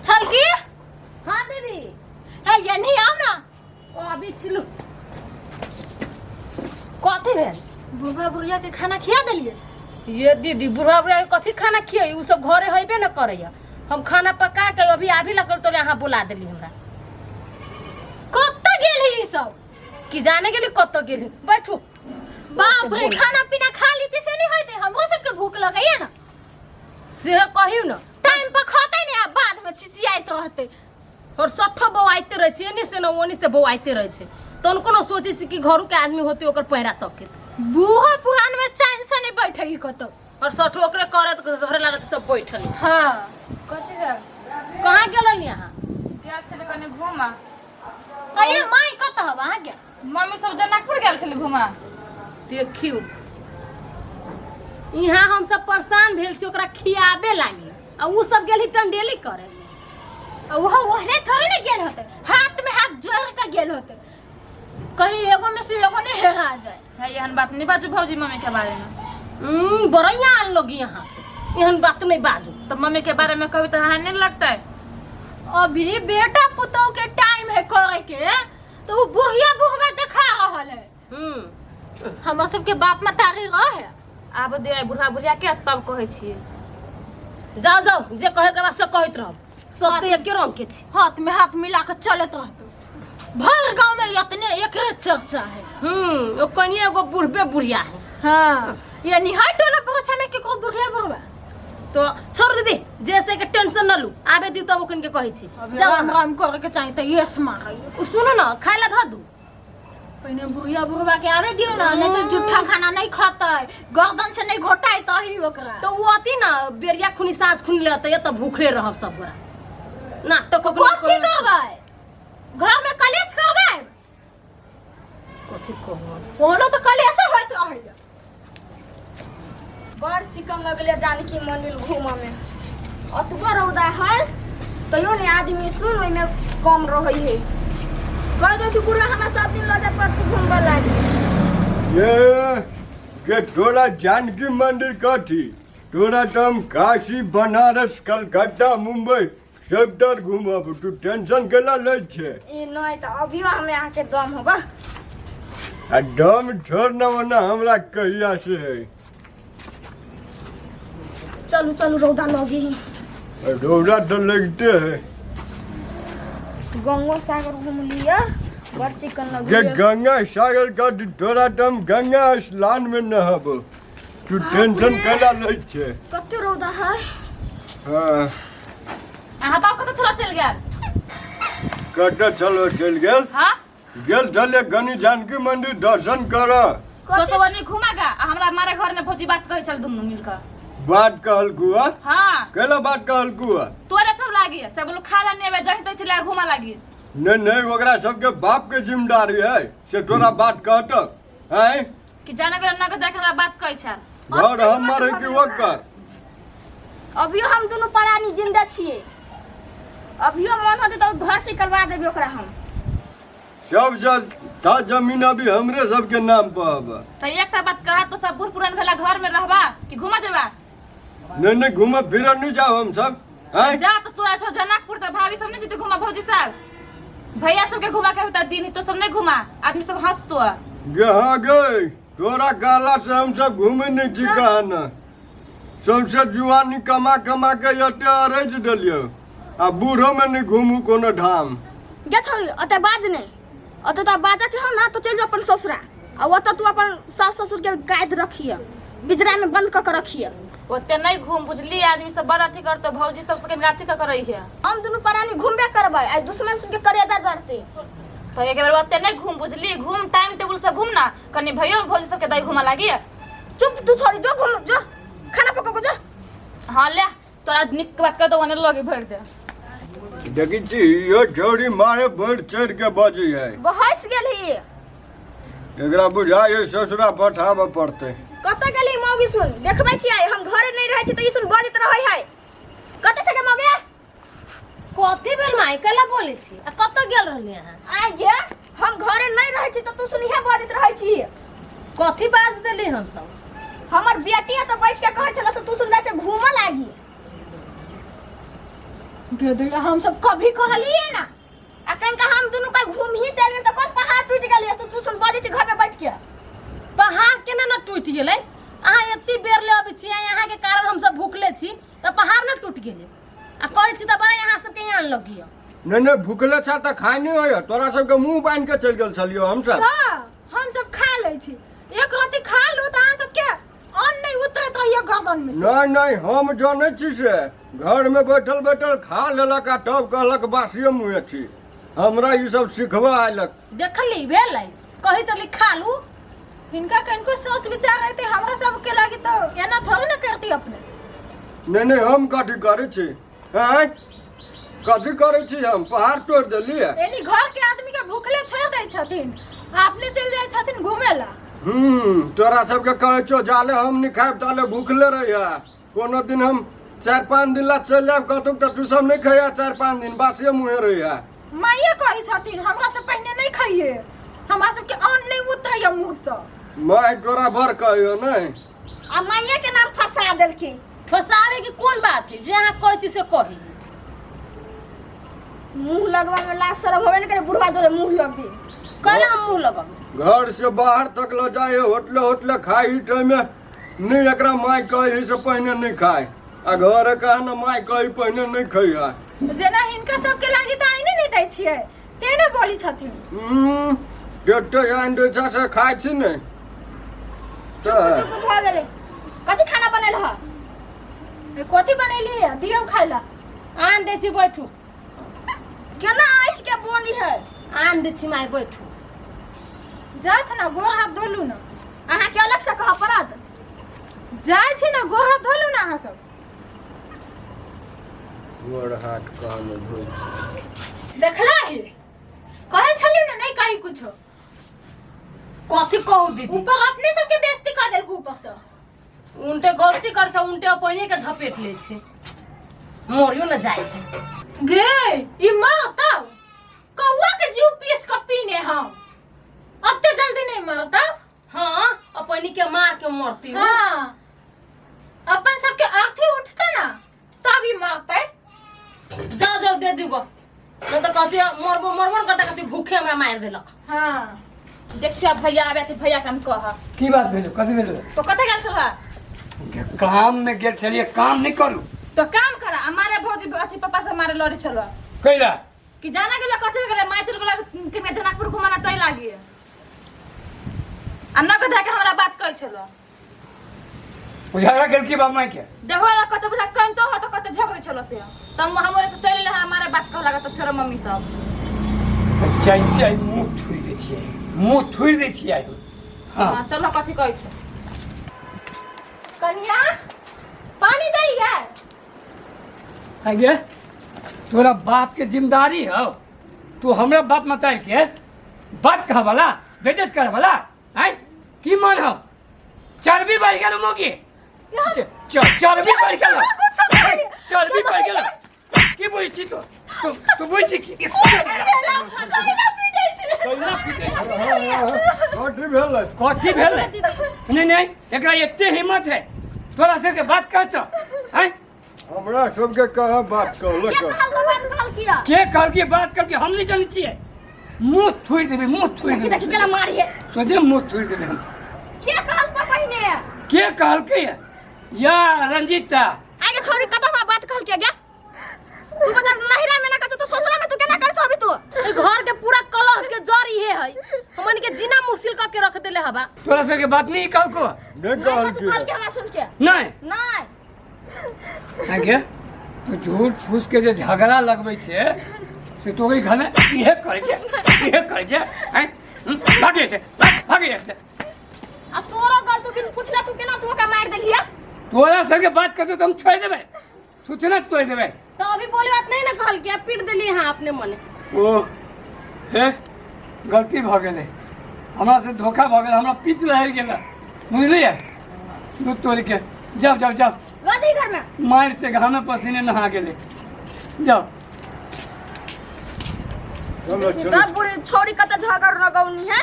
छल की? हाँ दीदी। हे ये नहीं आओ ना। ओ अभी छिलू। कथी भेल? बुढ़वा बुढ़िया के खाना खिया देलिए? ये दीदी, बुढ़वा बुढ़िया के कथी खाना खियै? उ सब घरे हेबे न करैया। हम खाना पका के अभी आबी लगल तो अहाँ बुला देली हमरा। कत गेल ही ई सब? कि जाने गेली कत गेली। बैठू। बाप रे, खाना पीना खा लीते से नहीं होते, हमरो सबके भूख लगैया ना। से कहियौ न। टाइम पर खतै नहीं आ बाद में चिचियाइत रहतै। और सठो बौआइते रहै छै, एने से न ओने से बौआइते रहै छै। तहन कोनो सोचै छी कि घरू के आदमी होते ओकर पैरा तके। बूढ़ो पुरान में चैन से नहीं बैठे ही कतौ। और सठो ओकरे करत घरे लागत सब बैठल। हाँ। कथी भेल? कहाँ गेल अहाँ? गेल छलै कनि घूमऽ। अये माय, कत हब अहाँ के? मम्मी सब जनकपुर गेल छलै घूमऽ। देखियौ, यहाँ हम सब परेशान भेल छी ओकरा खियाबे लागी आ उ सब गेली टंडेली करे। आ ओहो ओहने थोड़े ने गेल होते, हाथ में हाथ जोड़ के गेल होते, कहीं एगो में से एगो नहीं हेरा जाए। है, एहन बात नहीं बाजू भौजी मम्मी के बारे में। बड़ैया आन लोग यहाँ के, एहन बात नहीं बाजू। तो मम्मी के बारे में कभी तो अहाँ नहीं लगता है। अभी बेटा पुतोह के टाइम है करे के, तो वो बुढ़िया बुढ़वा देखा रहल है। हमर सबके बाप मतारी रहे। आब दे बुढ़ा बुढ़िया के तब कहै छियै। जाओ जाओ, जे कहे के बात से कहैत रहब, सब तो एके रंग के छी। हाथ में हाथ मिला के चलत रहतो, भर गांव में इतने एकरे चर्चा है। ओ कनिए एगो बुढ़बे बुढ़िया है। हाँ, ये निहाय टोला परोछा में केकरो बुढ़िया बुढ़वा। तो छोड़ दीदी, जैसे के टेंशन न लू, आबे दी तब ओकन के कहै छी। अबे जाओ राम अहाँ। राम करे के चाही तो यस मारे। उ सुनो न, खाय ला धऽ दू। पहिने बुढ़िया बुढ़वा के आवे दियो ना, नहीं तो जूठा खाना नहीं खाते, गर्दन से नहीं घोटाई तो ही ओकरा। तो उ अथी न बेरिया खुनी साँझ खुनी लेते त भूखले रहब सब गोरा नाटक। कथी करबै? घर में कलेश करबै? कथी कहब? ओनो तो कलेश होइत रहैया। बड़ चिकन लगले जानकी मंदिर घूमऽ में। अतबो रौदा है तैयो ने आदमी सुन ओहिमे कम रहै है। कह दै छी बुढ़ा, हमरा सब दिन लऽ जाय पड़तै घूमबऽ लागी। ये के तोरा जानकी मंदिर कथी, तोरा तो हम काशी, बनारस, कलकत्ता, मुंबई सबतर घूमब, तू टेंशन केला लै छै? ई नहि तऽ अभियो हमे अहाँके दम होबा। आ दम छोड़ न, ओना हमरा कहिया से है। चलू चलू, रौदा लगी। रौदा तो लगते है। गंगो सागर घूम लिअ, बड़ चिकन जे लगी। गंगा सागर का तोरा तो हम गंगा स्नान में नहब, तू टेंशन केला लै छै? कते रौदा है। हाँ। अहाँ बाप कतऽ चला चलि गेल? कतऽ चलो चलि गेल? हाँ। गेल छलै गनी जानकी मंदिर दर्शन कर। तो सब आदमी घुमा गा आ हमरा मारे घर में भौजी बात कहै छल दुनू मिलकर। बात कहलकू? हाँ। केला बात कहलकू? तोरे सब लागी सब लोग खा ला नेबे जही तो चला घुमा लागी। नहीं नहीं, ओकरा सबके बाप के जिम्मेदारी है से तोरा बात कहतक हैं? कि जाने गेल नगद जाके हमरा बात कहै छल। घर हमर है कि ओकर? अभियो हम दुनू प्राणी जिंदा छियै, अभियो मन होतै तऽ घर से निकलवा देबै ओकरा हम। सब था जमीन अभी हमरे सबके नाम पर हब। तऽ एकटा बात कहा, तो सब बूढ़ पुरान भेला, घर में रहबा कि घुमा जेबा? नहीं नहीं, घूमे फिरे नहीं जाओ हम सब हैं? जा तो तोरा छौ जनकपुर तऽ भाभी सब नहीं जेतै घुमा? भौजी सब भैया सबके घुमा के होता दिन, तो सब नहीं घुमा, आदमी सब हंसतो। गे हाँ गे, तोरा कहला से हम सब घूमे नहीं छी कहा न। सबसे जुआनी कमा कमा के एते अरैज देलियो आ बूढ़ो में नहीं घूमू कोनो धाम। गे छौरी, ओते बाज नहि, ओते तऽ बाजऽ के हौ ना तऽ चलि जो अपन ससुरा आ ओतऽ तू अपन सास ससुर के कैद रखिह, पिंजरा में बंद कऽ के रखिह। ओते नहीं घूम बुझली, आदमी सब बड़ अथी करतो, भौजी सब सबके अथी कऽ के रही है। हम दुनू प्राणी घूमबे करबै, आइ दुश्मन सुन के करेजा जरतै। तो एक बेर ओते नहीं घूम बुझली, घूम टाइम टेबुल से घूम ना, कनी भैयो भौजी सबके दही घुमा लागी। चुप तू छोरी, जो घूम जो, खाना पका के जो। हाँ ले, तोरा निक बात कर दो, ओने लगे भर दे। देखी छी यो छौरी मारे बढ़ चढ़ के बजी है। बहस गेलही। एकरा बुझाइ ससुरा पठाबऽ पड़तै। कतऽ गेलही मौगी? सुन देखबै छी आइ, हम घरे नहि रहै छी तऽ ई सुन बजैत रहै है। कतऽ छै गे मौगी? कथी भेल माय, कैला बोलै छी आ कतऽ गेल रहली अहाँ? आइ गे, हम घरे नहि रहै छी तऽ तू सुन इहे बजैत रहै छी। कथी बाज देली हमसब? हमर बेटी एतऽ बैठ के कहै छलै से तू सुन जाइ छै घूमऽ लागी। गेदैया हम सब कभी कहलिए ना। अखन का हम दुनू का घूम ही चल गेल त कोन पहाड़ टूट गेल से तू सुन बजै छी घर में बैठ के। पहाड़ केना न टूटि गेलै? अहाँ एते बेर ले अबै छी, अहाँके कारण हम सब भूखले छी तऽ पहाड़ न टूटि गेलै। आ कहै छी तऽ बड़ा अहाँ सबके आन लगियो। नहि नहि, भूखले छा तऽ खाय नहि होइए। तोरा सबके मुँह बान्हि के चलि गेल छलियौ हमसब। तऽ हम सब खा लै छी, एक रत्ती खा लू तऽ अहाँ सबके अन्न नहि उतरैत रहैए गर्दन में से। नहि नहि, हम जनै छी से घर में बैठल बैठल खा लेलक आ तब कहलक बासिए मुँहे छी। हमरा ई सब सिखबऽ आयलक। देखली भेलै, कही तऽ खा लू। हिनका कनिको सोच विचार रहते हमरा सबके लागी तऽ एना थोड़े ने करती अपने। नहि नहि, हम कथी करै छी? आँय, कथी करै छी? हम पहाड़ तोड़ि देलियै? एनी घर के आदमी के भूखले छोड़ दै छथिन आ अपने चलि जाइ छथिन घूमे ला। तोरा सबके कहै छौ जाले हम नहि खायब ताले भूखले रहिया। कोनो दिन हम 4-5 दिन ला चलि जायब कतहु तऽ तू सब नहि खैया, 4-5 दिन बासिए मुँहे रहिया। माइए कहै छथिन हमरा से पहिने नहि खइए, हमरा सबके अन्न नहि उतरैया मुँह से। माय तोरा बड़ कहियो नहि। आ माइये के नाम फंसा देलखिन। फंसावे के कोन बात है, जे अहाँ कहै छी से कही। मुंह लगवा में लाज शरम होबे न करे बुढ़वा जोरे मुंह लगबी। कहला हम मुंह लगब। घर से बाहर तक ल जाए होटले होटले खाई टाइम में नहीं, एकरा माय कही से पहिने नहीं खाए आ घर कहे न माय कही पहिने नहीं खैया। जेना हिनका सबके लागी तऽ आइने नहि दै छियै तेने बोली छथिन। जते आनि दै छ से खाइ छी ने। चुप चुप भऽ गेलै। कथी खाना बनेल ह? कथी बनेली है? दियौ खाइ ला। आन दै छी बैठू। केना आँच के बोनी है? आन दै छी माय बैठू। जाथ ना गोर हाथ धोलू ना। अहाँ के अलग से कहऽ पड़त? जाइ छी ना गोर हाथ धोलू ना अहाँ सब। गोर हाथ कान धोइ छी। देखला ही कहै छलियौ ने नहीं कही कुछो। कथी कहू दीदी? ऊपर अपने सबके बेइज्जती कर देलकू ऊपर से। उनटे गलती कर छ, उनटे अपने के झपेट ले छे, मरियो न जाए है। गे ई मरतौ कौआ के जीव पीस के पीने हम, अते जल्दी नहीं मरतौ। हाँ अपनी के मार के मरती हूँ। हाँ अपन सबके अर्थी उठते ना तब ही मरतै। जाओ जाओ दे दीगो, नहीं तो कहती मरबो मरबो न करता, कहती भूखे हमरा मार देलक। हाँ देख छी भैया आबे छै, भैया के हम कह। की बात भेलो? कथी भेलो? तो कतऽ गेल छलह? काम में गेल छलियै, काम नहीं करू तो काम कर। हमारे भौजी अथी पापा से मारे लड़े छलह। कैला? कि जाना गेल कथी गेल माय चल गेल केने जनकपुर घुमाना तै लागी आ नगद धऽ के हमरा बात कहै छलह। उजागर गेल की बाप माय के? देखो ना कते बुझा कन तो हो तो कते झगड़े छलो से तब हम ओसे चल एले हमारे बात कह लगा तो फेर मम्मी सब चाहते आई मुंह थुरि दै छियै, मुंह थुरि दै छियै। हाँ हां चलो कथी कहै छौ? कनिया पानी दैया। आगे तोरा बाप के जिम्मेदारी हो, तू हमरा बाप मताई के बात कह वाला बेइज्जत कर वाला आय की मान हो? चर्बी बढ़ गेल मोगी, चर्बी बढ़ गेल, चर्बी बढ़ गेल। की बुझै छी तू? तू तू बुझै छी की कैला पीटै छी? कथी भेलै? कथी भेलै? नहीं नहीं, एकरा एते हिम्मत है तोरा सबके बात कहतो? आय हमरा सबके कहाँ बात कहलक? के कहल बात कहल किया? के कहल के बात कहल के हम नहीं जानै छियै। मुंह थुरि देबै, मुंह थुरि देखी देबै। देखी केना मारिए। सोझे मुंह थुरि देबै हम। के कहल को पहिने? के कहलकै या रंजीता? आगे छोरी कत हमरा बात कहल के गे? तू बता नहिरा में ना कहतो तो ससुरा में तू केना करतो अभी तू? ए घर के पूरा कलह के जड़ इहे है, हमन के जीना मुश्किल कर के रख देले हबा। तोरा सबके बात नहीं कहलको? नहीं नहीं कहल तू के। कहल के हमरा सुन के। नहीं नहीं आगे तू झूठ फूस के जे झगड़ा लगबै छै से तो ओहि घर में इहे करै छै, इहे करै छै। आँय, भागे से, भागे से। आ तोरो गल तू बिन पूछला तू केना तू ओकरा मार देलिया? तोरा सबके बात करतो तो हम छोड़ देबै, सुचना तोड़ देबै। तो अभी बोले बात नहीं ना कहल के पीट देली हां अपने मने। ओ हे गलती भऽ गेलै हमरा से, धोखा भऽ गेल हमरा, पीत रहि गेल बुझलियै। दूध तोड़ के जाओ जाओ जाओ। रोजी घर में मार से घामे पसीने नहा गेलै, जाओ। चलो चलो। तब बुढ़ी छोरी कत झगड़ लगौनी है।